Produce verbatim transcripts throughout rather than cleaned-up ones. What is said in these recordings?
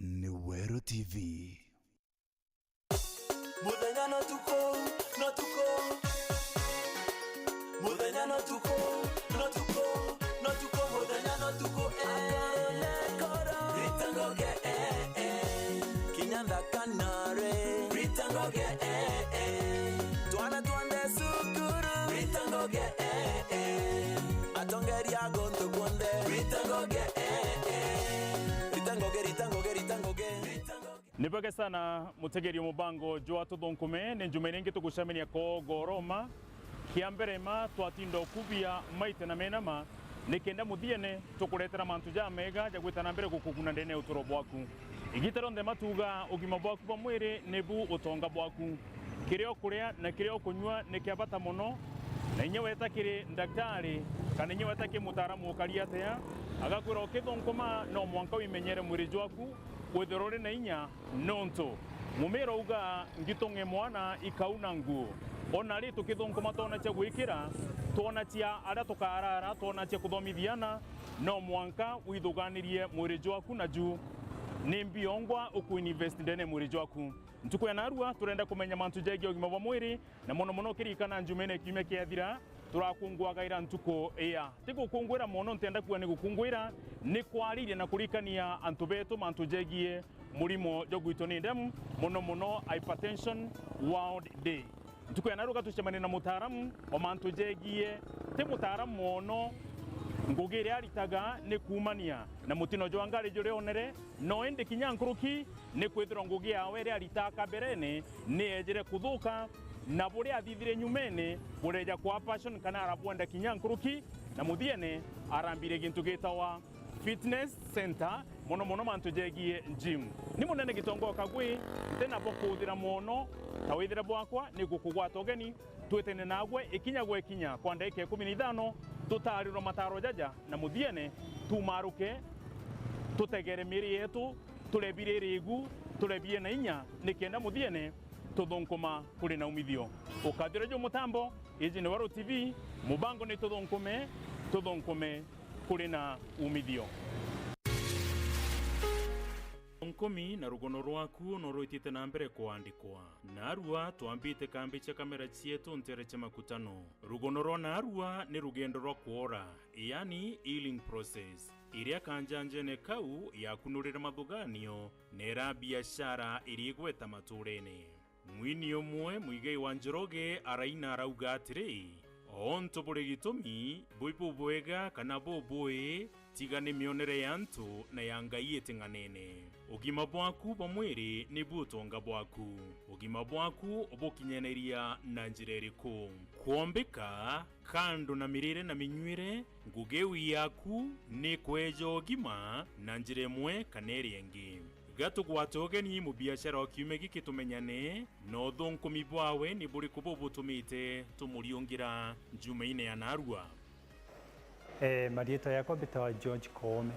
Ni Weru T V. Muthenya no tuku, no tuku. Muthenya no tuku, no tuku, no tuku, muthenya no tuku, eh. Rita ngoge, eh, eh. Kinya nthaka nare. Rita ngoge, eh, eh. Twana twande cukuru. Rita ngoge, eh, eh. Atongeria guntu kuonthe. Rita ngoge, eh, eh. Rita ngoge, rita ngoge, rita ngoge. Rita ngoge. Ni bwega sana mutegeria mubango jwa Tuthunkume, ni njuma iria ingi tugucemania kogoroma. Kia mbere ma twatinda ukubia maite na menama, ni kenda muthiene tukuretera mantu jamega ja gwita na mbere gukuguna ndene ya uturo bwaku. Igita rionthe matuga ugima bwaku bwa mwiri nibu utonga bwaku. Kiria ukuria na kiria ukunyua ni kia bata mono, na inya weta kiri ndaktari kana inya weta kiri mutaaramu ukari atia, agakwira ukithunkuma no mwanka wimenyere mwiri jwaku, kwithirwa uri na inya, nontu mumira uga, "Ngitung'e mwana ikauna nguo." Ona ri tukithunkuma twona cia gwikira, twona cia aria tukarara, twona cia kuthomithiana, no mwanka withuganirie mwiri jwaku naju. Ni mbiongwa ukuinvest ndene mwiri jwaku. Ntuku ya narua turenda kumenya mantu jegie ugima bwa mwiri, na mono mono ukirikana njumene kiumia kiathira, turakunguagaira ntuku iya. Ti gukunguira mono, ntenda kuuga ni gukunguira, ni kwariria na kurikania antu betu mantu jegie murimo jwa gwitwa ni ndemu, mono mono Hypertension World Day. Ntuku ya narua tucemania na mutaaramu o mantu jegie, ti mutaaramu mono, ngugi iria aritaga ni kuumania na mutino jwa ngari juria onere, no indi kinya nkuruki ni kwithirwa ngugi yawe iria aritaga kaberene ni yejire kuthuka, na buria athithire nyumene bureja kwa passion kana arabwenda kinya nkuruki, na muthiene arambirie gintu gitawa fitness center, mono mono mantu jegie gym. Ni munene Gitongo Kagwi, ntina bwa kuuthira mono, ta withire bwakwa ni gukugwata ugeni, twitene nagwe ikinya gwa ikinya kwa ndagika ikumi na ithano, tutaarirwa mataaro jaja, na muthiene tumaruke, tutegere miiri yetu, turebire irigu, turebie na inya, nikenda muthiene tuthunkuma kuri na umithio. Ukathira ju mutambo, iji ni Weru T V, mubango ni Tuthunkume, tuthunkume kuri na umithio. Nkumi na rugono rwaku no rwitite na mbere kwandikwa. Narua twambite kambi cia kamera cietu ntere cia makutano. Rugono rwa narua ni rugendo rwa kwora, yani healing process, iria kanjanjene kau yakunurire mathuganio, nera biashara iri igweta maturene. Mwini umwe mwigai wa Njoroge araina arauga atiri, "O untu buri gitumi, bui bubwega kana bubui, tiga ni mionere ya antu na ya Ngai iting'anene." Ugima bwaku bwa mwiri nibu utonga bwaku. Ugima bwaku ubukinyaneria na njira iriku? Kwombika, kando na mirire na minyuire, ngugi iu yaku ni kweja ugima na njira imwe kana iria ingi. Ga tugwate ugeni mubiashara o kiumia giki tumenyane, na uthunkumi bwawe ni buriku bubutumite tumuriungira njumaine ya narua? Eh, marietwa yakwa mbitawa George Koome.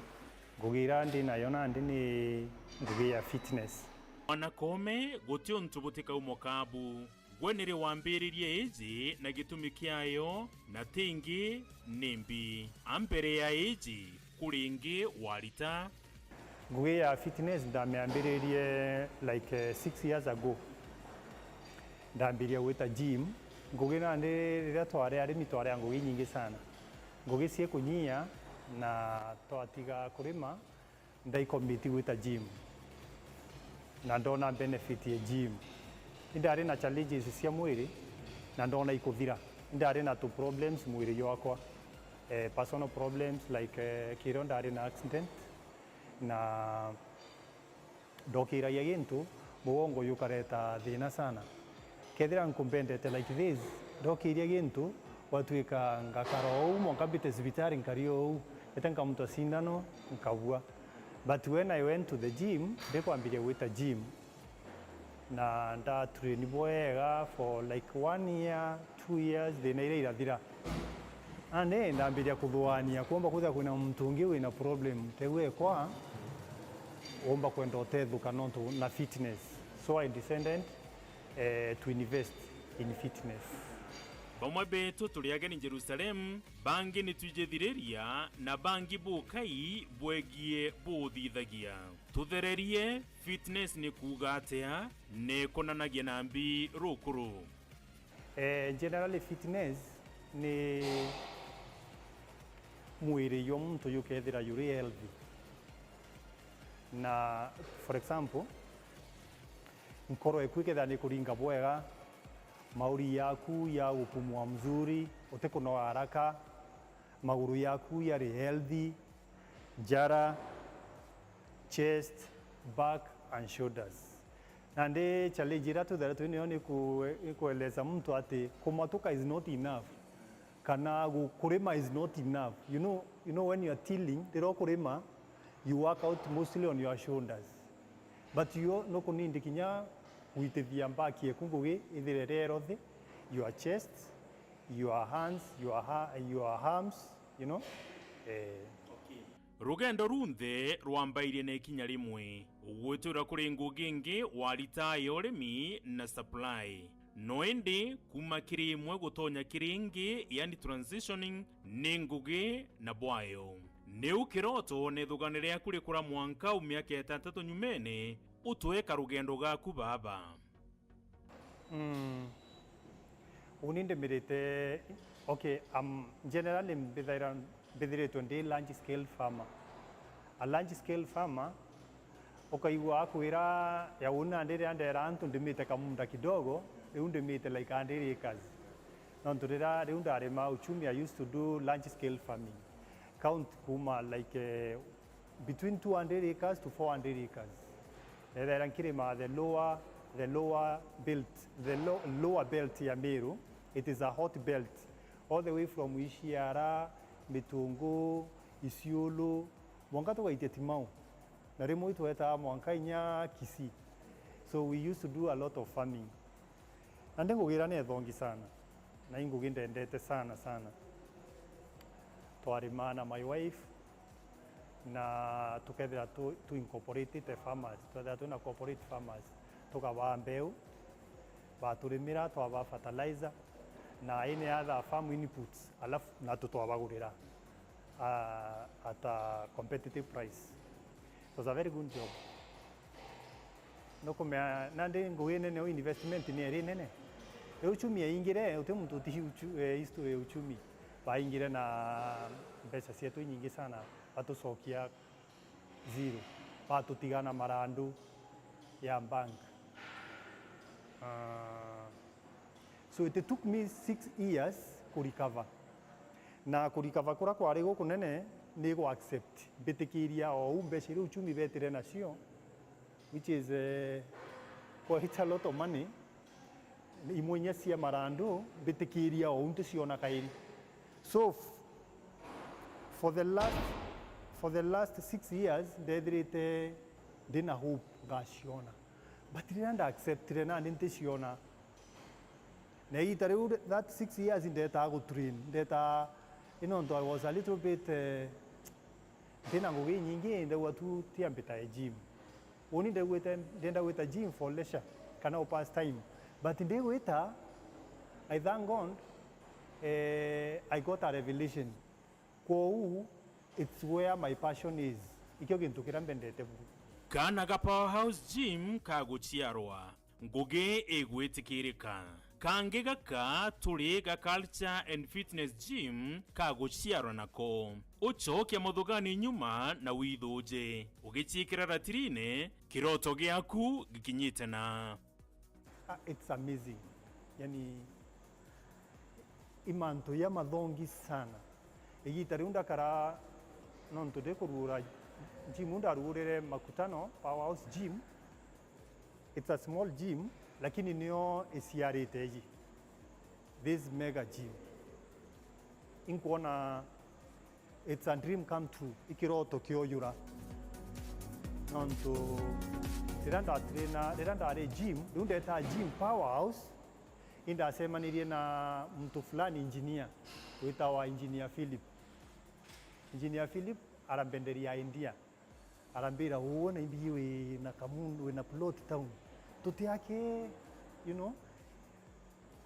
Ngugi iria ndi nayo nandi ni ngugi ya fitness. Mwana Koome, guti untu butikaumo kabu. Gwe niri wambiririe iji na gitumi kiayo, na tingi ni mbi? A mbere ya iji, kuri ingi warita? Ngugi ya fitness ndamiambiririe, like, eh, six years ago. Ndambiria gwita gym. Ngugi nandi riria twari arimi twari a ngugi inyingi sana. Ngugi ciikunyia na twatiga kurima, ndaicommit gwita gym. Na ndona benefit ya gym. Indari na challenges cia mwiri, na ndona ikuthira. Indari na tu problems mwiri jwakwa. Eh, personal problems like, eh, kirio ndari na accident, na ndokiragia gintu, mugongo jukareta thina sana. Kethira nkumbendete like this, ndokiria gintu, gwatuika ngakara ou, mwanka mbite cibitari nkari ou, ete nkamutwa sindano, nkabua. But when I went to the gym, ndikwambiria gwita gym, na ndatrain bwega for like one year, two years, thina iria irathira. Nandi ndambiria kuthuania, kwomba kwithira kwina muntu ungi wina problem, teu ekwa, womba kwenda utethukana nontu na fitness. So I decided, eh, to invest in fitness. Bamwe betu turi ageni Jerusalem, bangi ni twijithiriria, na bangi bukai bwegie buuthithagia. Tuthererie, fitness ni kuuga atia? Ni kunanagia na mbi rukuru? Eh, generally fitness ni mwiri jwa muntu jukethira juri healthy. Na, for example, nkoro eku ikethira ni kuringa bwega, mauri yaku ya gupumua mzuri, utikunoa haraka, maguru yaku yari healthy, njara, chest, back and shoulders. Nandi challenge iria twithagirwa twi nayo ni ku-, ni kueleza muntu ati kumatuka is not enough, kana gu-, kurima is not enough. You know, you know when you are tilling, riria ukurima, you work out mostly on your shoulders. But you nukunindi kinya gwitithia back eku ngugi ithire ri healthy, your chest, your hands, your ha-, your arms, you know? Eh. Rugendo runthe rwambairie na ikinya rimwe, gwitwira kuri ngugi ingi warita ya urimi na supply. No indi, kuuma kiri imwe gutonya kiri ingi, yani transitioning, ni ngugi na bwayo. Niu kiroto na ithugane riaku rikura mwanka u miaka itantatu nyumene, utweka rugendo gaku baba. Mm. Uni ndimirite, okay, um, generally mbithaira, mbithiritwe ndi large scale farmer. A large scale farmer, ukaigua akwira, ya uni nandi riria ndera antu ndimite kamunda kidogo, riu ndimite like hundred acres. Nontu riria riu ndarima uchumi, I used to do large scale farming. Count kuma like, eh, between two hundred acres to four hundred acres. Nethaira nkirima the lower, the lower belt, the lo-, lower belt ya Meru. It is a hot belt. All the way from Ishiara, Mitungu, Isiolo, mwanka tugaitia Timau. Na rimwe itwetaga mwanka inya Kisii. So we used to do a lot of farming. Na ndi ngugi iria ni thongi sana. Na i ngugi ndendete sana sana. Twarima na my wife, na tukethira tu, tu incorporated farmers, twethira twina corporate farmers, tukabaa mbeu, baturimira, twabaa fertilizer, na any other farm inputs, alafu natu twabagurira, ah, at a competitive price. It was a very good job. Nukumea, nandi ngugi nene u investment ni eri nene. Riu uchumi yaingire, uti muntu uti uchu-, eh, history ya uchumi. Baingire na mbeca cietu inyingi sana, batucokia zero. Batutiga na marandu ya bank. Ah, so it took me six years ku recover. Na ku recover kuria kwari gukunene ni gu accept, mbitikiria o u mbeca iria uchumi betire nacio, which is, eh, quite a lot of money. Imwe inya cia marandu, mbitikiria o u nticiona kairi. So, f-, for the last, for the last six years, ndethirite ndina hope ngaciona. But riria nda acceptire nandi nticiona, na igita riu, that six years, ndetaa gu train, ndetaa, i nontu I was a little bit, eh, ndina ngugi inyingi, ndauga tu tiga mbitae gym. Uni ndaugite, ndenda gwita gym for leisure, kana u pass time. But ndigwita, I thank God, eh, I got a revelation. Kwou, it's where my passion is. Ikio gintu kiria mbendete buru. Kaana ga Powerhouse Gym kaguciarwa, ngugi igwitikirika. Kangi gaka turi ga Culture and Fitness Gym kaguciarwa nako. Ucokia muthugani nyuma na withuje, ugiciikira ratirine, kiroto giaku gikinyite na. Ah, it's amazing. Yani, i mantu ya mathongi sana. Igita riu ndakara, nontu ndikurugura gym, ndarugurire Makutano Powerhouse Gym. It's a small gym, lakini nio iciarite iji. This mega gym. Inkwona it's a dream come true, ikiroto kioyura. Nontu riria ndatraina, riria ndari gym, riu ndeta gym Powerhouse, indacemanirie na muntu fulani engineer, witawa Engineer Philip. Engineer Philip arambenderia idea. Arambira, "Uu na imbi wi na kamu-, wi na plot town. Tutiake, you know,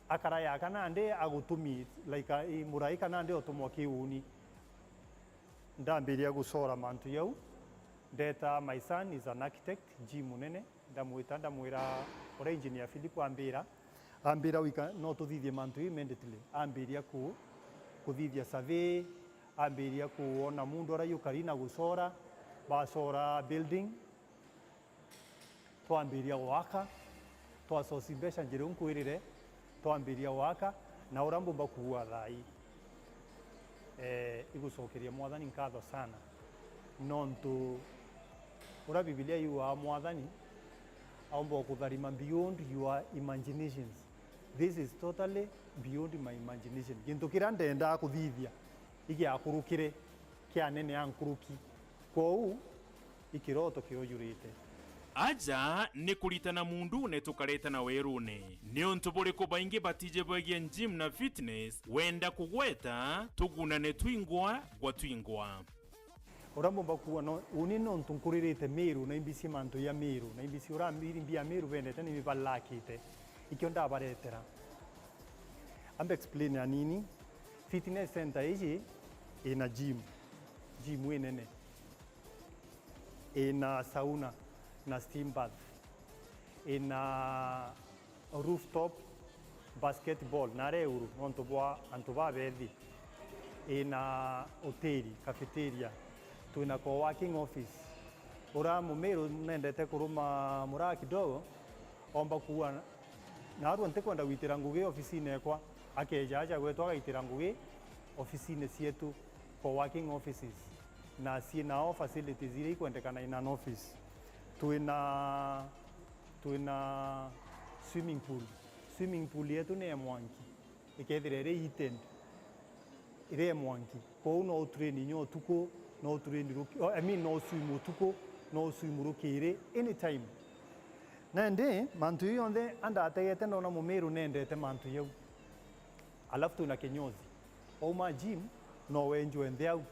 akaraya kana nde agutumi, like, a, i, muraika nande otumwa kiuni." Ndambiria gucora mantu jau. Ndeta, my son is an architect, Jim Munene, ndamwita, ndamwira uria engineer Philip ambira, ambira wika no tuthithie mantu immediately. Ambiria ku, kuthithia survey, ambiria kuona mundu uria yukari na gucora, bacora building, twambiria gwaka, twasosi mbeca njira iu nkwirire, twambiria gwaka, na uria mbumba kuuga thaa ii, eh, igucokeria Mwathani nkatho sana, nontu uria Bibilia yugaa Mwathani aumba kutharima beyond your imaginations. This is totally beyond my imagination. Gintu kiria ndendaa kuthithia igiakurukire kia anene a nkuruki. Kwou, i kiroto kiujurite. Aja ni kuritana mundune tukareta na werune. Ni untu buriku baingi batijibagia gym na fitness? Wenda kugweta, tugunane twingwa gwa twingwa. Uria mbumba kuuga no, uni nontu nkuririte Miru, na imbici mantu ya Miru, na imbici uria mbiri mbia Miru bendete ni mibalakite. Ikio ndabaretera. Amba explain anini. Fitness center iji ina gym. Gym inene. Ina sauna na steam bath. Ina rooftop basketball na reuru nontu bwa antu babethi. Ina hoteli, cafeteria. Twina co-working office. Uria Mumiru nendete kuruma muraa kidogo, omba kuuga, naarua ntikwenda gwitira ngugi ofisine ekwa, akeeja aja gwetu agaitira ngugi ofisine cietu, co-working offices, na ciina all facilities iria ikwendekana in an office. Twina, twina swimming pool. Swimming pool yetu ni ya mwanki, ikethira iri heated, iri ya mwanki. Kwou no utrain inya utuku, no utrain ruki-, oh, I mean, no uswim utuku, no uswim rukiri, anytime. Nandi, mantu jau jonthe andategete, ndona Mumiru nendete mantu jau. Alafu twina kinyozi. Wauma gym, no wenjwe nthi au.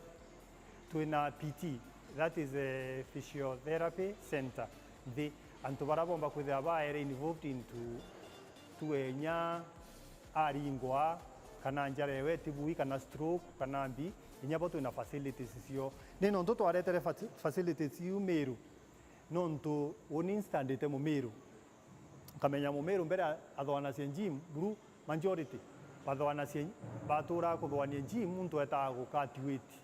Twina P T, that is a physiotherapy center. Nthi, antu baria bomba kwithira baere involved into tuge inya aringwa, kana njara ewe ti bui, kana stroke, kana mbi, inya bo twina facilities cio. Ni nontu twaretere faci-, facilities iu Miru, nontu uni instandite Mumiru. Nkamenya Mumiru mbere a-, athoanacia gym, buru majority bathoanacia, baturaa kuthoania gym, muntu etaa gukat weight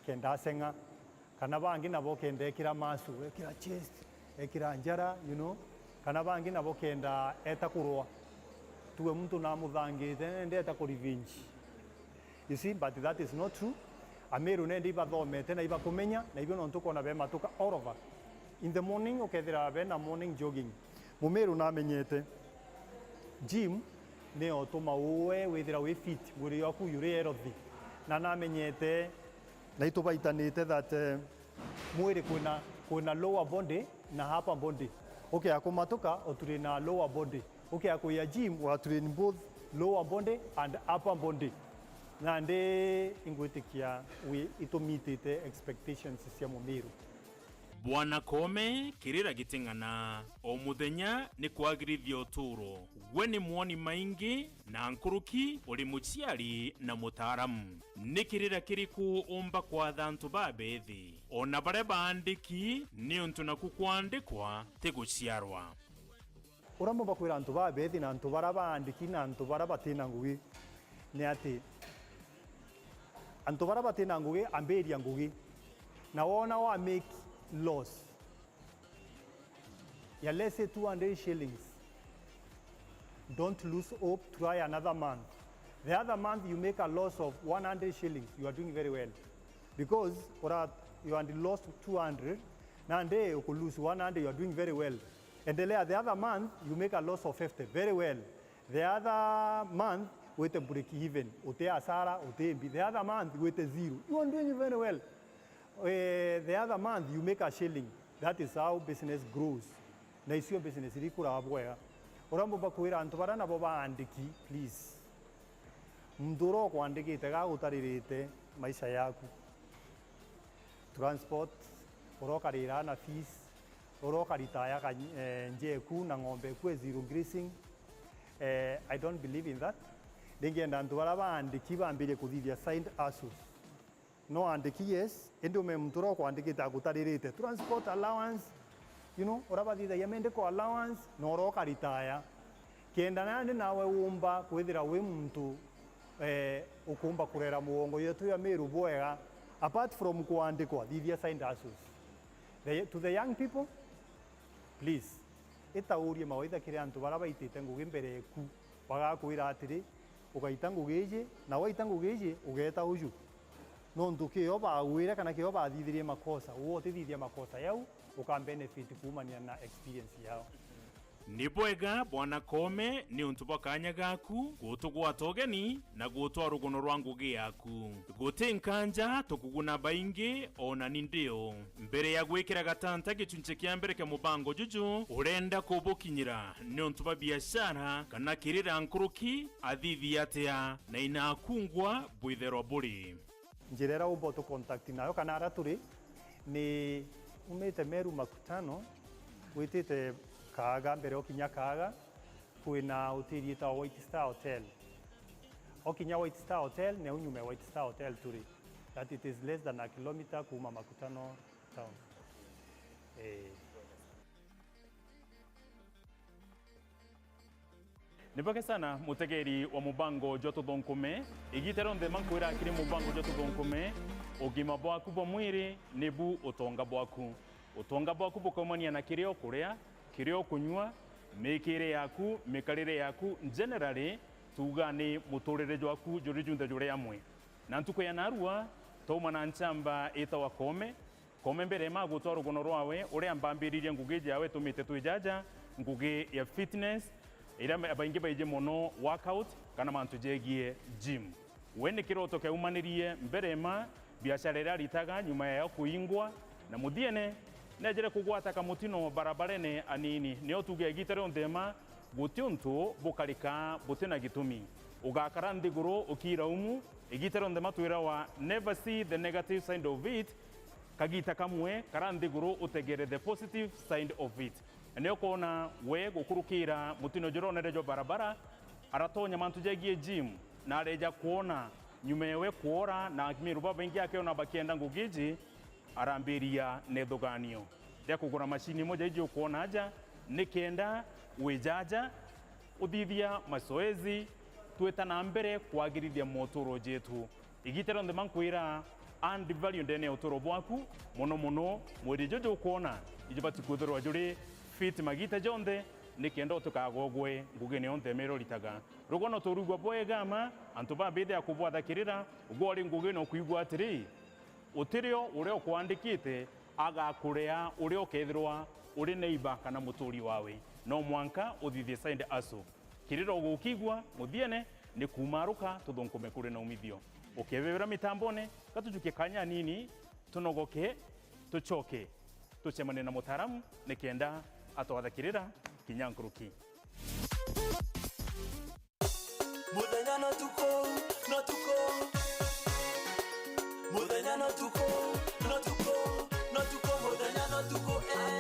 kenda aceng'a, kana bangi nabo kenda ekira muscle, ekira chest, ekira njara, you know, kana bangi nabo kenda eta kurwa. Tuwe muntu namuthangite, nende eta ku revenge. You see, but that is not true. Amiru nende ibathomete na ibakumenya, na ibio nontu kwona be matuka all over. In the morning, ukethira bena morning jogging. Mumiru namenyete gym ni otuma uwe withira wi fit, mwiri waku yuri healthy. Na namenyete, na itubaitanite that, eh, mwiri kwina, kwina lower body na upper body. Ukea kumatuka, uturi na lower body. Ukea kuya gym, wa train both lower body and upper body. Nandi ingwitikia wi itumitite expectations cia Mumiru. Bwana Koome, kirira giting'ana, o muthenya ni kwagirithia uturo. Gwe ni mwoni maingi na nkuruki, uri muciari na mutaaramu. Ni kirira kiriku umba kwatha antu babethi, ona baria baandiki, niuntu naku kwandikwa ti guciarwa? Uria mbumba kwira antu babethi na antu baria baandiki na antu baria batina ngugi ni ati, antu baria batina ngugi, ambiria ngugi, na wona wa make loss ya, let's say, two hundred shillings, don't lose hope, try another month. The other month you make a loss of one hundred shillings, you are doing very well, because ura, you had lost two hundred, nandi uku lose one hundred, you are doing very well. Endelea, the other month you make a loss of fifty, very well. The other month wite break even, uti hasara, uti mbi. The other month wite zero, you are doing very well. Eh, the other month you make a shilling. That is how business grows. Na icio business irikuraga bwega. Uria mbumba kwira antu baria nabo baandiki, please. Muntu uria ukwandikite ga gutaririte maisha yaku. Transport, uria ukarira na fees, uria ukaritaya ka, eh, njeku na ng'ombe eku e zero grazing. Eh, I don't believe in that. Ndingienda antu baria baandiki bambirie kuthithia side hustles. No andiki, yes, indi ume muntu uria ukwandikite agutaririte transport allowance, you know, uria bathithagia medical allowance, na uria ukaritaya. Kenda nandi nawe umba kwithira wi muntu, eh, ukumba kurera mugongo yetu ya Meru bwega, apart from kwandikwa, thithia side hustles. The, to the young people, please, itaurie mawaitha kiri antu baria baitite ngugi mbere eku, bagakwira atiri, ugaita ngugi iji, na waita ngugi iji, ugeeta uju. Nontu kio bagwire kana kio bathithirie makosa, uwe utithithia makosa yau, uka benefit kuumania na experience yao. Ni bwega, Bwana Koome, niuntu bwa kaanya gaku gutugwata ugeni na gutwaa rugono rwa ngugi yaku. Guti nkanja, tukuguna baingi, o na ni ndio. Mbere ya gwikira gatanta gicunci kia mbere kia mubango juju, urenda kubukinyira niuntu bwa biashara kana kirira nkuruki, athithia atia na inakungwa bwitherwa buri? Njira iria umba utu contact nayo kana aria turi ni umite Meru Makutano, witite Kaaga, mbere ukinya Kaaga, kwina hoteli yitagwa White Star Hotel. Okinya White Star Hotel, neu nyuma ya White Star Hotel turi, that it is less than a kilometer kuuma Makutano town. Eh. Ni bwega sana, mutegeri wa mubango jwa Tuthunkume. Igita rionthe ma nkwira kiri mubango jwa Tuthunkume, ugima bwaku bwa mwiri nibu utonga bwaku. Utonga bwaku bukaumania na kiria ukuria, kiria ukunyua, mikire yaku, mikarire yaku, generally, tuuga ni muturire jwaku juri junthe juri amwe. Na ntuku ya narua, twauma na nchamba itagwa Koome. Koome mbere ma gutwaa rugono rwawe, uria mbambiririe ngugi jawe itumite twi jaja, ngugi ya fitness, iria me-, baingi baiji mono workout, kana mantu jegie gym. We ni kiroto kiaumanirie mbere ma biashara iria aritaga nyuma yayo kuingwa, na muthiene neejire kugwata kamutino barabarene anini. Nio tuge igita rionthe ma guti untu bukarika buti na gitumi. Ugakara nthiguru ukiira umu, igita rionthe ma twirawa, never see the negative side of it. Kagita kamwe kara nthiguru utegere the positive side of it. Na nio ukoona we gukurukira mutino juria onere jwa barabara, aratonya mantu jegie gym, na areja kwona nyuma ewe kwora na akimiru babaingi akeona bakienda ngugi iji, arambiria na ithuganio ria kugura macini imwe ja iji ukwona aja, nikenda wijaja, uthithia mazoezi, twita na mbere kwagirithia moturo jetu. Igita rionthe ma nkwira, add value ndene ya uturo bwaku, mono mono mwiri juju ukwona, ijubati kwithirwa juri fit magita jonthe, nikenda utikagogwe ngugine yonthe mira uritaga. Rugono turugwa bwega ma, antu babithia kubwathakirira, ugwe uri ngugine ukwigua atiri, utirio uria ukwandikite agakurea uria ukethirwa uri neighbor kana muturi wawe. No mwanka uthithie side hustle. Kirira ugukigua, muthiene ni kumaruka Tuthunkume kuri na umithio. Ukebebera mitambone, gatujukie kanya nini, tunogoke, tucoke, tucemanie na mutaaramu nikenda atwathakirira kinya nkuruki. Muthenya no tuku, no tuku. Muthenya no tuku, no tuku, no tuku, muthenya no tuku, eh.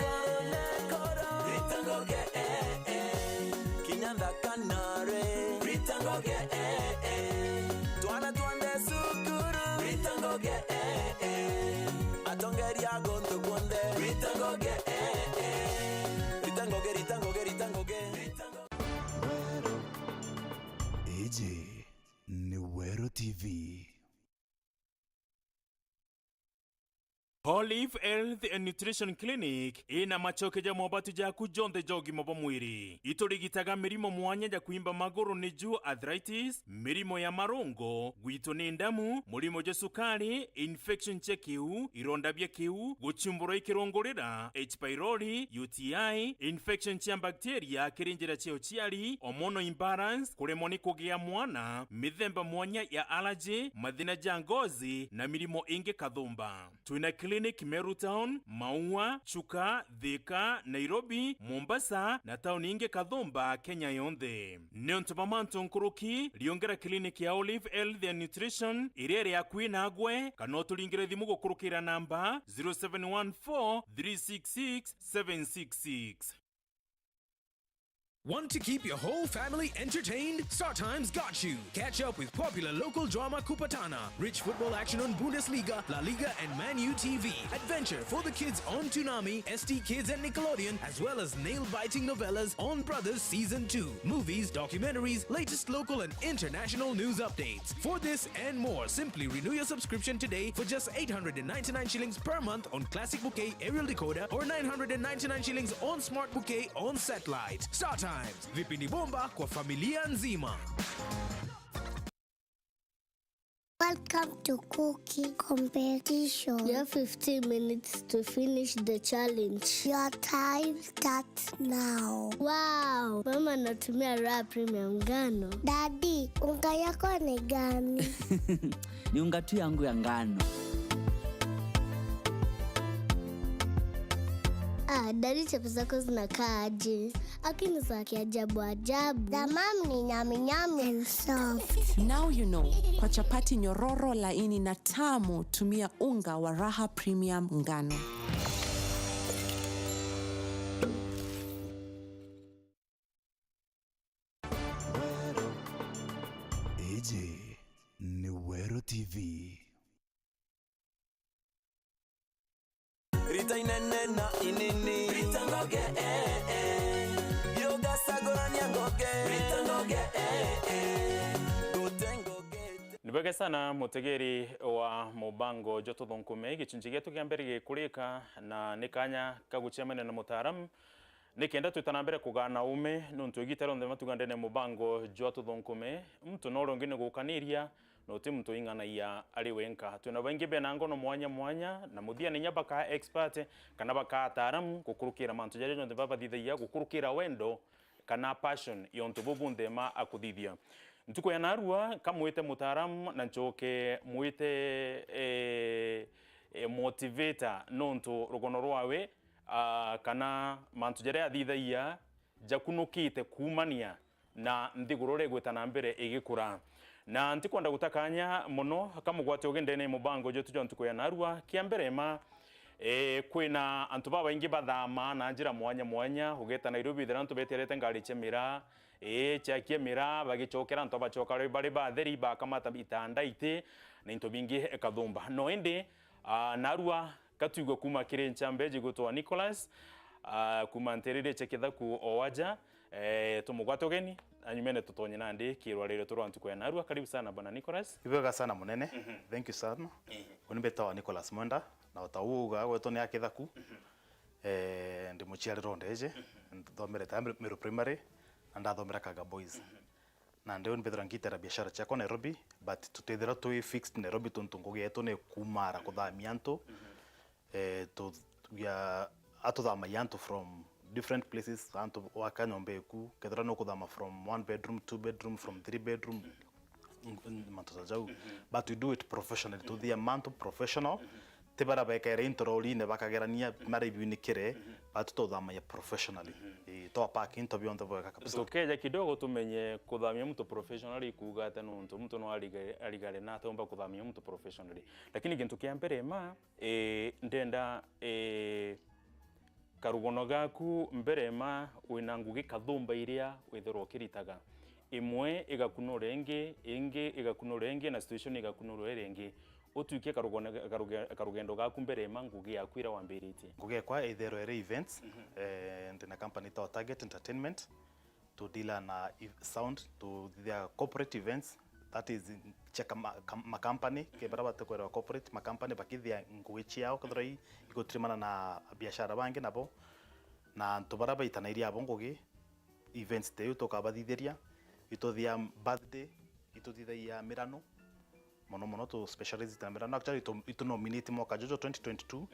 Rita Ngoge, eh, eh. Kinya nthaka nare. Rita Ngoge, eh, eh. Twana twonthe cukuru. Rita Ngoge, eh, eh. Atongeria guntu kwonthe. Rita Ngoge, eh, eh. Rita Ngoge, Rita Ngoge, Rita Ngoge. Rita Ngoge. Iji ni Weru T V. Olive Health and Nutrition Clinic ina macoke ja mobatu jaku jonthe ja ugima bwa mwiri. Iturigitaga mirimo mwanya ja kwimba maguru, niju arthritis, mirimo ya marungo, gwitwo ni ndamu, murimo jwa sukari, infection cia kiu, ironda bia kiu, guchumburwa ikirungurira, H pylori, U T I, infection cia bacteria kiri njira cia uciari, hormonal imbalance, kuremwa ni kugia mwana, mithemba mwanya ya allergy, mathina ja ngozi, na mirimo ingi kathumba. Twina clinic Meru Town, Maua, Chuka, Thika, Nairobi, Mombasa, na tauni ingi kathumba Kenya yonthe. Niuntu bwa mantu nkuruki, riungera clinic ya Olive Health and Nutrition iria iri akui nagwe, kana uturingire thimu gukurukira namba zero seven one four three six six seven six six. Want to keep your whole family entertained? StarTimes got you. Catch up with popular local drama Kupatana, rich football action on Bundesliga, La Liga, and Man U T V, adventure for the kids on Toonami, S T Kids, and Nickelodeon, as well as nail-biting novellas on Brothers Season two, movies, documentaries, latest local and international news updates. For this and more, simply renew your subscription today for just eight hundred and ninety-nine shillings per month on Classic Bouquet aerial decoder or nine hundred and ninety-nine shillings on Smart Bouquet on satellite. StarTimes, vipindi bomba kwa familia nzima. Welcome to cooking competition. You have fifteen minutes to finish the challenge. Your time starts now. Wow, mama anatumia Raha Premium ngano. Daddy, unga yako ni gani? Ni unga tu yangu ya ngano. Ah, daddy, chapo zako zinakaa aje? Lakini za kiajabu ajabu. The mom ni nyami nyami and soft. Now you know, kwa chapati nyororo, laini na tamu, tumia unga wa Raha Premium ngano. Iji ni Weru T V. Rita inene na inini. Rita ngoge, eh, eh. Yoga sagorania ngoge. Rita ngoge, eh, eh. Ndute ngoge. Ni bwega sana, mutegeri wa mubango jwa Tuthunkume. Gicunji gietu kia mbere gikurika, na ni kanya ka gucemania na mutaaramu, nikenda twita na mbere kugaana uume, nontu igita rionthe matuga ndene mubango jwa Tuthunkume, muntu no uri ungi ni gukaniria, na uti muntu uing'anagia ari wenka. Twina baingi bena ngono mwanya mwanya, na muthia ninya bakaa expert kana bakaa ataaramu gukurukira mantu jaria jonthe babathithagia gukurukira wendo kana passion yontu buu bunthe ma akuthithia. Ntuku ya narua, kamwite mutaaramu na ncoke mwite, eh, eh, motivator, nontu rugono rwawe, ah, kana mantu jaria athithagia jakunukite kuumania na nthiguru uria igwita na mbere igikura. Na ntikwenda guta kanya mono, kamugwate ugi ndene ya mubango jwetu jwa ntuku ya narua. Kia mbere ma, eh, kwina antu babaingi bathamaa na njira mwanya mwanya, ugeeta Nairobi, withira antu beterete ngari cia miraa, eh, ciakia miraa, bagicokera antu abacoka bari batheri, bakamata itanda iti, na into bingi ikathumba. No indi, ah, narua katwigwe kuuma kiri nchambe jigwitwa Nicholas, ah, kuuma ntiriri cia Kithaku o aja, eh, tumugwate ugeni, na nyumene tutonye nandi kirwaririo turwa ntuku ya narua. Karibu sana, Bwana Nicholas. Ibwega sana munene. Mhm. Thank you sana. Mhm. Uni mbitawa Nicholas Mwenda, na o ta uu uga gwetwa ni a Kithaku. Mhm. Eh, ndi muciari rondeje. Mhm. Nthomere ta Meru Primary, na ndathomera Kaga Boys. Mhm. Na ndio mbethira ngitera biashara ciakwa Nairobi, but tutethira twi fixed Nairobi tontu ngugi yetu ni kumara kuthamia antu. Mhm. Eh, tu, ya, atuthamagia antu from different places, antu waka nyomba iku, kethira ni ukuthama from one bedroom, two bedroom, from three bedroom, n-, n-, mantu ta jau. Mhm. But we do it professionally, tuthia mantu professional, mhm. Ti bara bekere into rorine bakagerania, mhm, mara ibiunikire, mhm, batu tuthamagia professionally. Mhm. Ii, twa pack into bionthe bwega kabisa. Tukeja kidogo tumenye kuthamia muntu professionally ikuuga atia, nontu muntu no ariga-, arigare na ataumba kuthamia muntu professionally. Lakini gintu kia mbere ma, ii, ndenda, ii, karugono gaku mbere ma wina ngugi kathumba iria withirwa ukiritaga. Imwe igakunura ingi, ingi igakunura ingi, na situation igakunurwa iria ingi. Utwike karugone-, karuge-, karugendo gaku mbere ma ngugi yaku iria wambiritie. Ngugi yakwa itherwe iri events, mhm, eh, ndina company itawa Target Entertainment. Tudila na ev-, sound, tuthithia corporate events, that is, cia kama-, kam-, ma company, mhm, ke bara batekwerwa corporate, ma company bakithia ngugi ciao, kethira i-, igutirimana na biashara bangi nabo, na antu bara baitanairia abo ngugi, events te iu tukabathithiria, ituthia birthday, ituthithagia mirano, mono mono tu specialize na mirano. Actually, itu, itu nominate mwaka juju twenty twenty-two,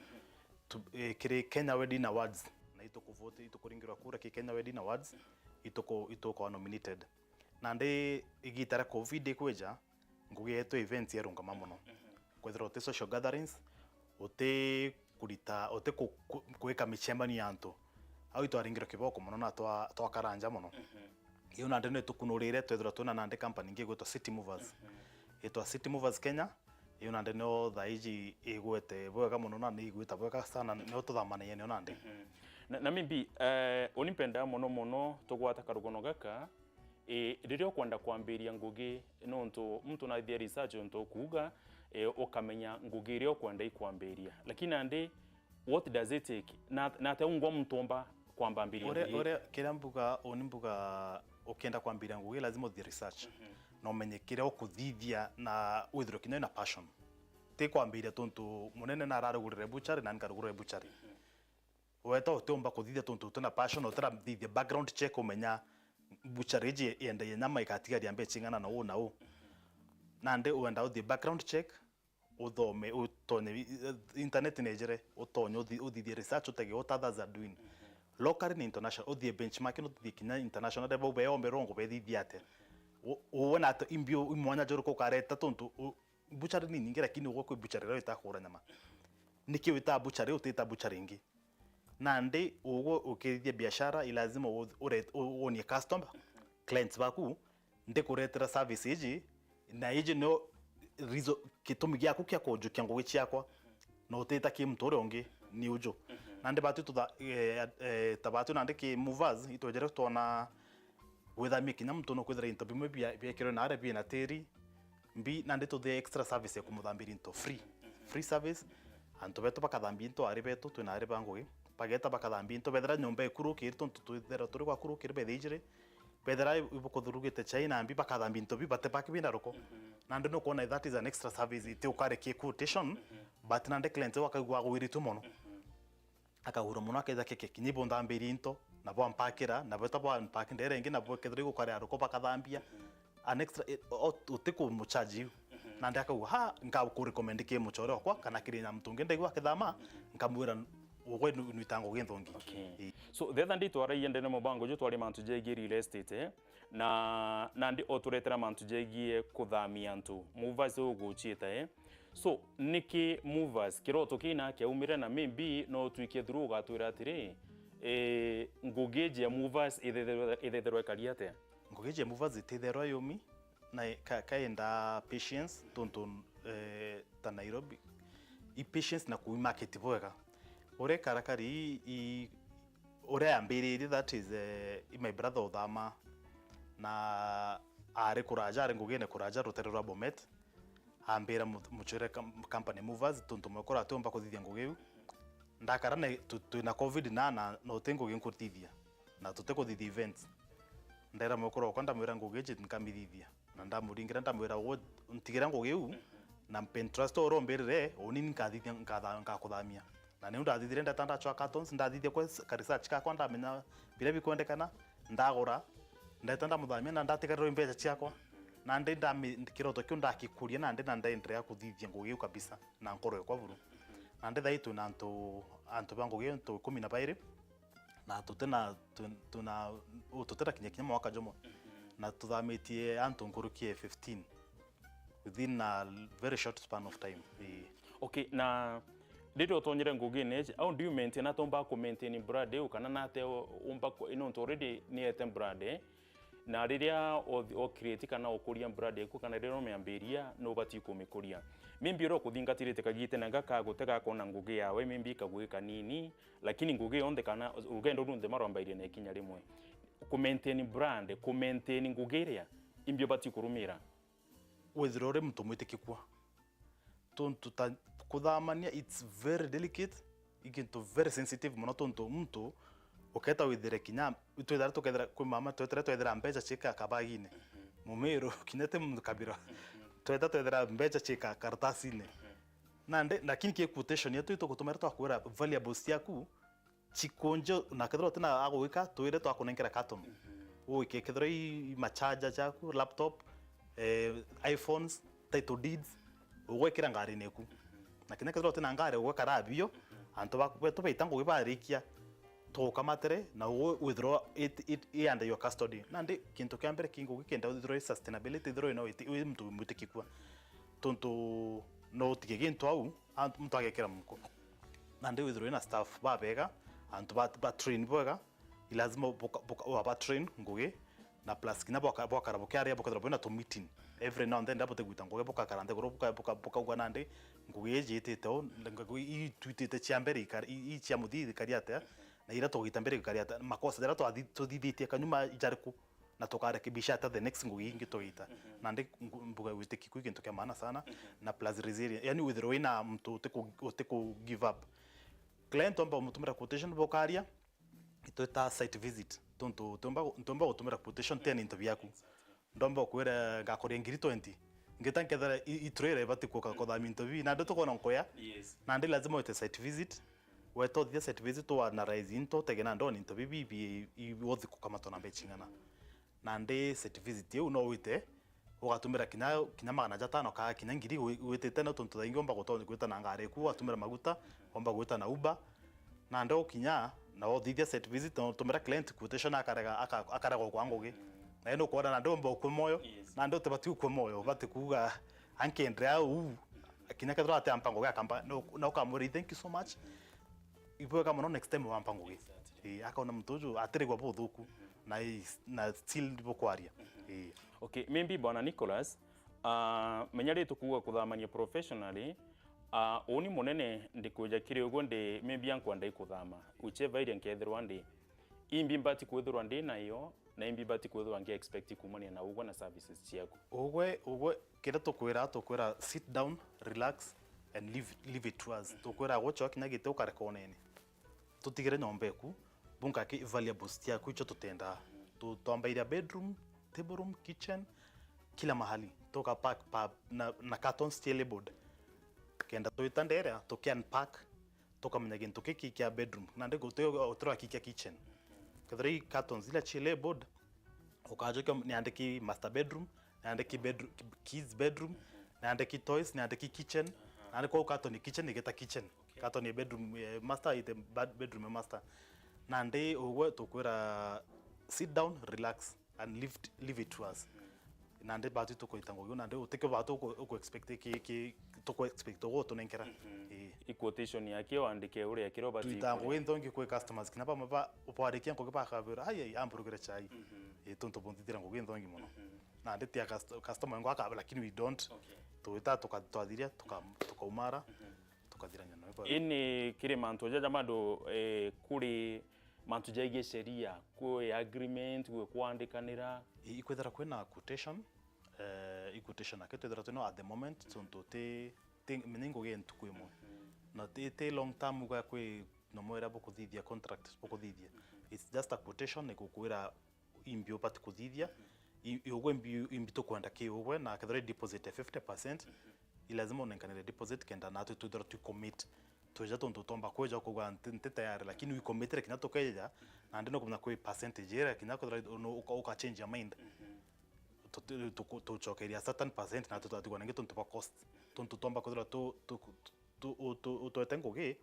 tu, eh, kiri Kenya Wedding Awards, na itukuvote, itukuringirwa kura ki Kenya Wedding Awards, ituku, itukwa nominated. Na ndi igita ria covid ikwija, ngugi yetu events yarungama mono. Mhm. Kwethirwa uti social gatherings, uti kurita, uti ku-, ku-, gwika micemanio ya antu. Au itwaringirwe kiboko mono na twa-, twakara nja mono. Mhm. Iu nandi ni tukunurire, twethirwa twina nandi company ingi igwitwa City Movers. Mhm. Itwa City Movers Kenya, iu nandi nio thaa iji igwete bwega mono na ni igwita bwega sana, nio tuthamanagia nio nandi. Mhm. Na, na maybe, eh, uni mpenda mono mono tugwata karugono gaka, eh, riria ukwenda kwambiria ngugi, nontu muntu nathithia research untu ukuuga, eh, ukamenya ngugi iria ukwenda ikwambiria. Lakini nandi, what does it take? Na, na atia ungwa muntu omba kwambambiria uria, ngugi? Uria, kiria mbuga, uni mbuga, ukienda kwambiria ngugi, lazima uthithie research. Mhm. Na umenye kiria ukuthithia na withirwe kinya wina passion. Ti kwambiria tontu munene na ararugurire butchery, nani nkarugurire butchery. Mhm. Weta utiumba kuthithia tontu utina passion, utirathithia background check umenya butchery iji yendagia nyama ikatigaria mbeca ing'ana na uu na uu. Nandi wenda uthithie background check, uthome, utonye i-, internet ni ijire, utonye uthi-, uthithie research, utege what others are doing. Locally na international, uthie benchmarking, uthithie kinya international, bau beombe rongo bethithia atia. U-, uwe na ati imbio imwanya juriku ukareta tontu u-, butchery ni nyingi, lakini ugwe kwi butchery iria witaga kugura nyama. Niki witaga butchery, utita butchery ingi? Nandi ugwe ukithithia biashara, i lazima u-, ure-, u-, wonie customer, clients baku, ndikuretera service iji, na iji nio reason, gitumi giaku kia kunjukia ngugi ciakwa, na utita ki muntu uria ungi, ni uju. Nandi batu tutha-, eh, eh, ta batu nandi ki movers, itwejere twona withamia kinya muntu nukwithira into bimwe bia-, biekirwe naria bina tiri, mbi, nandi tuthie extra service ya kumuthambiria into free. Free service, antu betu bakathambia into ari betu, twina ari ba ngugi, bageta bakathambia into, bethira nyomba ikurukiri, tontu twithira turi gwa kurukiri, betha ijiri, bethira ibukuthurugite chai na mbi, bakathambia into bi, bate baki bina ruko. Nandi nukwona that is an extra service, iti ukari ki quotation, but nandi client wakaigua agwiritue mono. Akagura mono, akethira keke kinya ibunthambirie into, na bwampakira, na bweta bwampaki ndere ingi, na bwekethira igukarea ruko bakathambia. An extra, eh, o-, uti kumucharge you. Nandi akauga, "Ha, nkakurecommend ki mucore okwa, kana kiri na muntu ungi ndaigua akithama, nkamwira, ugwe nu-, nwita ngugi nthongi." Okay. Ii. So, the other day twaragia ndene mubango ju twari mantu jegie real estate, eh? Na, nandi oturetera mantu jegie kuthamia antu. Movers uguchite, eh? So, niki movers kiroto kina kiaumire, na maybe no utwike through ugatwira atiri, eh, ngugi iji ya movers ithetherwe, ithetherwe ikari atia? Ngugi iji ya movers ititherwa yumi, na ka-, kaenda patience, tontu, eh, ta Nairobi, i patience na kui market bwega. Uria ikarakari i, i, uria yambiririe, that is, eh, i my brother uthama, na ari kuraja, ari ngugine kuraja rutere rwa Bomet, ambira mu-, mucwire kam-, company movers, tontu mwekuru atiumba kuthithia ngugi iu. Ndakara na tu-, twina covid na, na, na uti ngugi nkuthithia, na tutikuthithia events. Ndera mwekuru okwa, ndamwira ngugi iji nkamithithia. Na ndamuringira, ndamwira, "Ugu ntigira ngugi iu, na Pinterest uria umbirire, uni ni nkathithia, nkatha-, nkakuthamia." Na niu ndathithire, ndeta ndachwa cartons, ndathithia kwa s-, ka research kakwa, ndamenya biria bikwendekana, ndagura, ndeta ndamuthamia, na ndatigarirwa i mbeca ciakwa. Nandi ndami-, kiroto kiu ndakikuria nandi, na ndaendelea kuthithia ngugi iu kabisa na nkoro yakwa buru. Nandi thaii twina antu, antu ba ngugi antu ikumi na bairi, na tutina, tu-, tuna, u-, tutirakinyia kinya mwaka jumwe. Na tuthamitie antu nkuruki ya fifteen within a very short span of time. Ii. Okay, na riria utonyire ngugine iji, how do you maintain, atomba ku maintain brand iu, kana nate u-, umba ku-, nontu already ni ete brand, eh? Na riria o, o create kana ukuria brand yaku, kana riria umiambiria, nubati kumikuria. Maybe uria ukuthingatirite kagitene gaka gutega kona ngugi yawe, maybe kagugi kanini, lakini ngugi yonthe kana rugendo runthe marwambairie na ikinya rimwe. Ku maintain brand, ku maintain ngugi iria, imbi ubati kurumira. Withirwe uri muntu mwitikikua. Tontu ta kuthamania, it's very delicate, i gintu very sensitive mono, tontu muntu uketa withire kinya, itwithira tukethira kwi mama, twetire twethira mbeca ciika kabagine. Mumiru, kinya ti muntu kabira. Tweta twethira mbeca ciika karatasine. Nandi, lakini ki quotation yetu itugutumira twakwira valuables ciaku, chikunje, na kethira utina agwika, twire twakunenkera carton. Uike kethira i, i machaja jaku, laptop, eh, iPhones, title deeds, ugwikira ngarine eku. Na kinya kethira utina ngari, ugwikara bio, antu baku betu baita ngugi barikia, tugukamatire, na ugwe withirwa it, it, i under your custody. Nandi, kintu kia mbere ki ngugi kenda withirwa i sustainability, ithirwa ino iti, wi muntu mwitikikua. Tontu no utige gintu au, antu, muntu agekira muko. Nandi withirwe na staff babega, antu ba, ba train bwega, i lazima buka-, buka-, waba train ngugi, na plus kinya bwaka-, bwakara bukiaria, bukethirwa bwina tu meeting. Every now and then, ndabutegwita ngugi, bukakara nthiguru, buka-, buka-, bukaugua nandi, ngugi iji itite u, ngugi ii twitite cia mbere ikari, ii, ii cia muthia ikari atia, Na ira tugita mbere gukari ata, makosa jaria twathi-, tuthithitie kanyuma ijariku, na tukarekebisha ata the next ngugi ingi tugita. Mhm. Nandi ngu-, mbuga witiki kwi gintu kia maana sana, mhm, na plus resilience. Yani withirwe wina muntu utiku-, utiku give up. Client omba umutumira quotation bukaria, itwita site visit. Tontu ntiumba gu-, ntiumba gutumira quotation tena into biaku. Ndomba ukwira ngakuria ngiri twenty. Ngita nkethira i-, iturire ibati kuka kuthamia into bibi. Nandi tukwona nkuya. Yes. Nandi lazima wite site visit. Weta uthithia site visit, tu analyze into, utege nandi into bibi bi, i, wothi kukamatwa na mbecha ing'ana. Nandi site visit iu no wite, ugatumira kinya, kinya magana jatano ka kinya ngiri wi-, witite no tontu thaingi omba gutonya gwita na ngari iku, ugatumira maguta, omba gwita na Uber. Nandi ukinya, na uthithia site visit, na utumira client quotation akarega, aka-, akarega kwa ngugi. Na ino ukwona nandi omba ukue moyo, yes, nandi utibati ukue moyo, ubati kuuga, "Ankendre au, kinya kethira ati ampa ngugi akamba," no, na ukamwira, "Thank you so much. Ibwega mono, next time wampa ngugi." Exactly. Ii, akona muntu uju atirigwa buthuku, na i-, na still bukwaria. Ii. Okay, maybe Bwana Nicholas, ah, menya ri tukuuga kuthamania professionally, ah, uni munene ndikwija kiri uguo ndi, maybe ankwenda ikuthama, whichever area nkethirwa ndi, imbi mbati kwithirwa ndi nayo, na imbi mbati kwithirwa ngi expect kumania na ugwe na services ciaku. Ugwe, ugwe, kiria tukwira, tukwira sit down, relax and leave, leave it to us. Tukwira gucoa kinya giti ukareka unene. Tutigire nyomba eku, bunga ki valuables ciaku icio tutendaa. Tu-, twambairia bedroom, table room, kitchen, kila mahali. Tuka pack pa, na, na cartons cia labeled. Kenda twita ndere, tuki unpack, tukamenya gintu giki kia bedroom. Nandi guti-, gutirwa ki kia kitchen. Kethira i cartons ila ci labeled, ukajokia niandiki master bedroom, niandiki bedroom, kids bedroom, niandiki toys, niandiki kitchen, nandi kwou carton kitchen igeta kitchen. Okay. Carton ya bedroom, eh, master ite bad-, bedroom ya master. Nandi ugwe tukwira sit down, relax and leave it, leave it to us. Nandi batu tukuita ngugi, nandi utikio batu uku, uku expect ki, ki, tuku expect ugu tunenkera. Ii. I quotation yake wandike uria kiro bati. Tuita ngugi nthongi kwi customers, kinya bamwe ba, ubwarikia ngugi bakabira, "Ai, ai, amburugire chai." Ii, tontu bunthithira ngugi nthongi mono. Nandi tia cust-, customer wengo akabira, lakini we don't. Okay. Tuita tuka-, twathiria, tuka-, tukaumara, tukathirania nawe kwa. Ini kiri mantu jaja bado, eh, kuri mantu jaigie sheria, kwi agreement, gwi kwandikanira. I-, ikwithira kwina quotation, eh, i quotation ake twithira twino at the moment, tontu ti, ti, menya i ngugi ya ntuku imwe. Na ti, ti long term uga kwi na mwera bukuthithia contract, bukuthithia. It's just a quotation, ni gukwira imbi ubati kuthithia. I, i ugwe imbi, imbi tukwenda ki ugwe, na kethira i deposit ya fifty percent, i lazima unenkanire deposit kenda natwe twithirwa twi commit. Tweja tontu utomba kweja ukauga nti, nti tayari, lakini wi commitire kinya tukeja, nandi no kumenya kwi percentage iria kinya kwithirwa no uka, uka change your mind. Tuti-, tuku-, tucokeria certain percent na tutatigwa nangi tontu bwa cost. Tontu tomba kwithirwa tu, tu, tu, tu, utwete ngugi,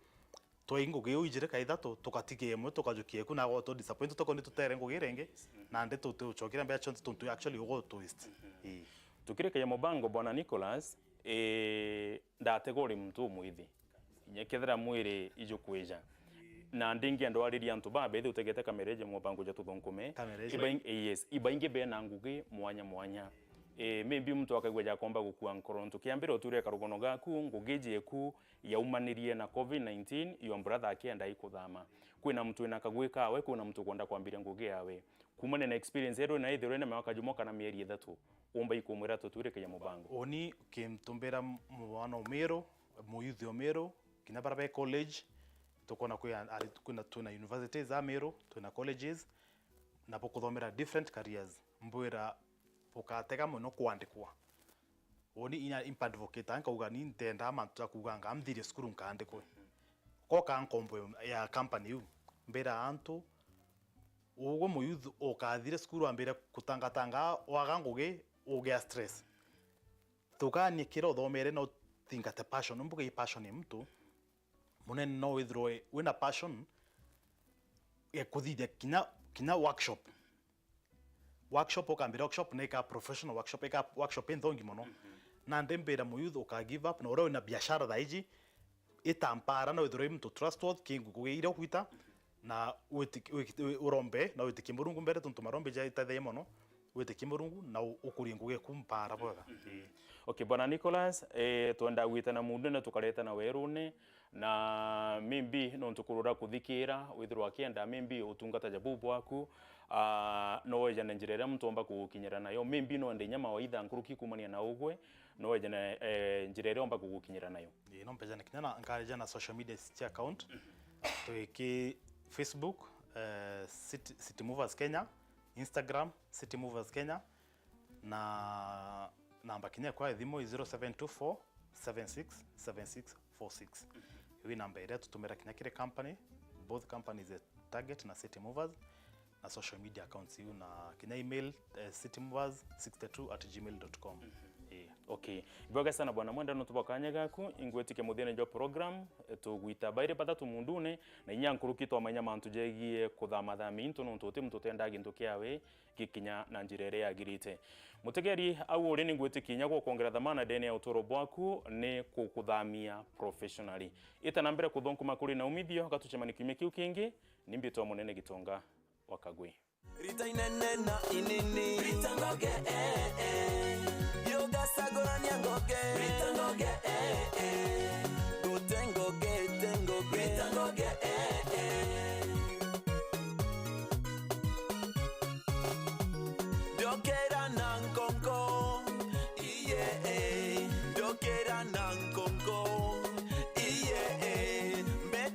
twai ngugi iu ijiri ka ithatu, tukatigia imwe, tukajukia iku, na gwa tu disappoint, tuko ni tutere ngugi iria ingi, nandi tu, tucokeria mbeca cionthe tontu actually ugo tu waste. Ii. Tukirikagia mubango, Bwana Nicholas, ii, ndategwa uri muntu umwithi. Inya kethira mwiri ijukwija. Na ndingi andwaririe antu baa bethi utegete kamera iji mubango ja tuthunkume. Kamera iji. Ibaing-, yes, ibaingi bena ngugi mwanya mwanya. Eh, maybe muntu akaigua jakomba gukua nkoro. Ntu kia mbere uture karugono gaku, ngugi jeku yaumanirie na covid nineteen, your brother akienda ikuthama. Kwina muntu wina kagui kawe, kwina muntu ukwenda kwambiria ngugi yawe. Kumania na experience yeru na ithirwe na mwaka jumwe kana mieri ithatu, umba ikumwira tutwirikagia mubango. Uni kintumbira mwana umiru, muyuthi umiru, kinya bara be college, tukwona kwi ari-, kwina, twina universities amiru, twina colleges, na bukuthomera different careers. Mbwira bukatega mono kwandikwa. Uni inya impadvocate, nkauga ni ntenda mantu ja kuuga nga mthirie cukuru nkaandikwe. Koka nkombo ya company iu, mbira antu, ugwe muyuthi ukathire cukuru wambire kutangatanga, waga ngugi, ugia stress. Tukanie kira uthomere no thingate passion, mbuga i passion ya mtu, munene no withirwe wina passion ya kuthithia kinya, kinya workshop. Workshop ukambira workshop na ika professional workshop, ika workshop inthongi mono. Mhm. Nandi mbira muyuthi uka give up, na uria wina biashara thaa iji, ita mpara na withirwe muntu trustworthy, kingu kugiire ukwita, na witiki-, wiki-, wi-, urombe, na witikie Murungu mbere, tontu marombe jaitethagia mono, witikie Murungu, na u-, ukurie ngugi eku mpara bwega. Mhm. Ii. Okay, Bwana Nicholas, eh, twenda gwitana muundune, tukaretana werune, Na maybe nontu kurura kuthikira, withirwa akienda maybe utungata ja buu bwaku, ah, no wejane njira iria muntu omba kugukinyira nayo. Maybe no ende inya mawaitha nkuruki kumania na ugwe, no wejane, eh, njira iria omba kugukinyira nayo. Ii, no mpejane kinya na, nkareja na social media cia account. Twiki Facebook, eh, City, City Movers Kenya, Instagram, City Movers Kenya, na namba kinya kwa thimu i zero seven two four seven six seven six four six. Iu i namba iria tutumira kinya kiri company, both companies, eh, Target na City Movers, na social media accounts iu, na kinya email, eh, citymovers sixty two at gmail dot com. Ii. Okay. Ibwega sana bwana Mwenda nontu bwa kanya gaku, ingwitike muthiene jwa program, eh, tugwita bairi bathatu mundune, na inya nkuruki twamanya mantu jegie kuthamathamia into nontu uti muntu utendaa gintu kiawe gikinya na njira iria yagirite. Mutegeri, au uri ni ngwitikia inya gukwongera thamana ndene ya uturo bwaku ni kukuthamia professionally. Ita na mbere kuthunkuma kuri na umithio, gatucemani kiumia kiu kingi, ni mbitwa Munene Gitonga wa Kagwi. Rita inene na inini. Rita ngoge, eh, eh. Yogacagurania ngoge. Rita ngoge, eh, eh. Gute ngoge, te ngoge. Rita ngoge, eh, eh. Ndioke